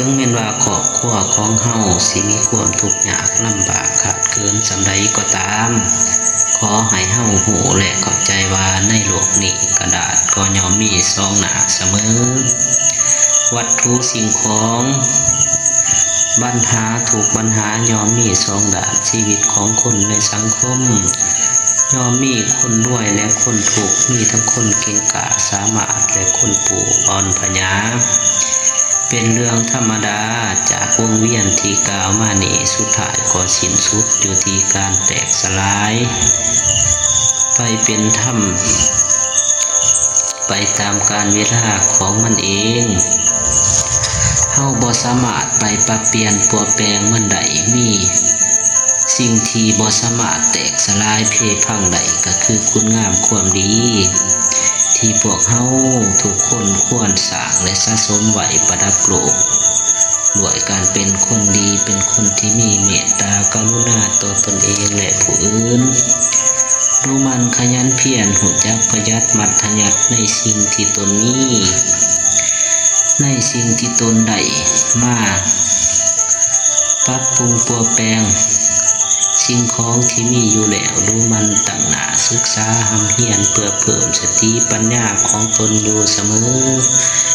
ເຖິງແມ່ນວ່າຄອບຄົວຂອງເຮົາຊິມີຄວາມທຸກຍາກລຳບາກຂາດເຂີນສ່ຳໃດກໍຕາມ, ຂໍໃຫ້ເຮົາຮູ້ ແລະ ເຂົ້າໃຈວ່າໃນໂລກນີ້ ກະດາດກໍຍ່ອມມີສອງໜ້າສະເໝີ. ວັດຖຸສິ່ງຂອງ, ບັນຫາທຸກບັນຫາຍ່ອມມີສອງດ້ານ. ຊີວິດຂອງຄົນໃນສັງຄົມ ຍ່ອມມີຄົນລວຍ ແລະ ຄົນທຸກ, ມີທັງຄົນເກັ່ງກ້າສາມາດ ແລະ ຄົນປູ່ອ່ອນພະຍາ. ເປັນເລື່ອງທຳມະດາຈາກວົງວຽນທີ່ກ່າວມານີ້, ສຸດທ້າຍກໍສິ້ນສຸດຢູ່ທີ່ການແຕກສະຫຼາຍ ໄປເປັນທຳ ໄປຕາມການເວລາຂອງມັນເອງ. ເຮົາບໍ່ສາມາດໄປປັບປ່ຽນປົວແປງມັນໄດ້. ມີສິ່ງທີ່ບໍ່ສາມາດແຕກສະຫຼາຍເພພັງໄດ້ ກໍຄືຄຸນງາມຄວາມດີ ທີ່ພວກເຮົາທຸກຄົນຄວນສ້າງ ແລະ ສະສົມໄວ້ປະດັບໂລກ ດ້ວຍການເປັນຄົນດີ, ເປັນຄົນທີ່ມີເມດຕາກະລຸນາຕໍ່ຕົນເອງ ແລະ ຜູ້ອື່ນ, ດຸໝັ່ນຂະຫຍັນພຽນ, ຮູ້ຈັກປະຢັດມັດທະຍັດໃນສິ່ງທີ່ຕົນມີ, ໃນສິ່ງທີ່ຕົນໄດ້ມາປັບປຸງປົວແປງສິ່ງຂອງທີ່ມີຢູ່ແລ້ວ, ດຸໝັ່ນຕັ້ງໜ້າສຶກສາຮ່ຳຮຽນເພື່ອເພີ່ມສະຕິປັນຍາຂອງຕົນຢູ່ສະເໝີ.